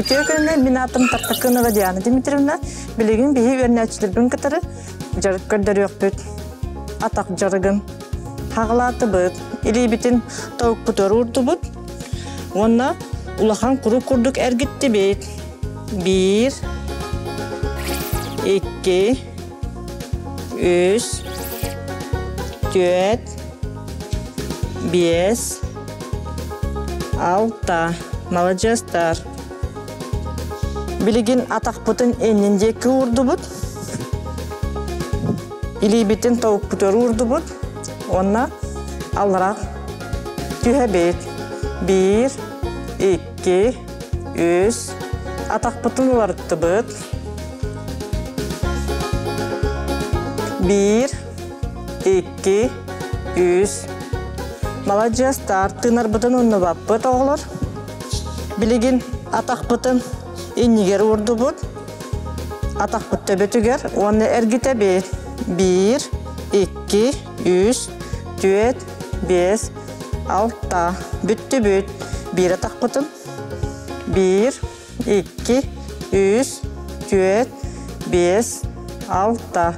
Үтүө күнүнэн мин аатым Тартакынова Диана Дмитриевна. Билигин биһи үөрэнээччилэрбин кытары дьарык көрдөрүөхпүт. Атах дьарыгын хаҕылаатыбыт, илиибитин тобукпутугар уурдубут уонна улахан курук курдук эргиттибит. Биир, икки, үс, түөрт, биэс, алта. Маладьыастар. Билигин атахпытын иннин диэки уурдубут. Илиибитин тобукпутугар уурдубут. Уонна аллара түһэбит. Биир, икки, үс. Атахпытын уларыттыбыт. Биир, икки, үс. Маладьыастар, тыынарбытын умнубаппыт оҕолор. Билигин атахпытын иннигэр уурдубут. Атахпыт төбөтүгэр уонна эргитэбит. Биир, икки, үс, түөрт, биэс, алта. Бүттүбүт. Биир атахпытын. Биир, икки, үс, түөрт, биэс, алта.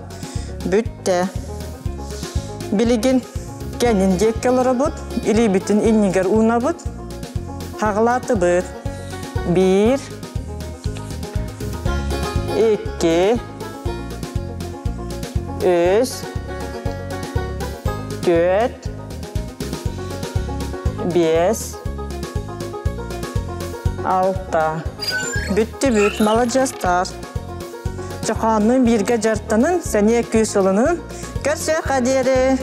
Бүттэ. Билигин кэннин диэкки олоробут, илиибитин иннигэр уунабыт, хаҕылаатыбыт. Биир, икки, үс, түөрт, биэс, алта. Бүттүбүт, маладьыастар. Чохооннуун бииргэ дьарыктанын, сэниэ күүс ылынын. Көрсүөххэ диэри!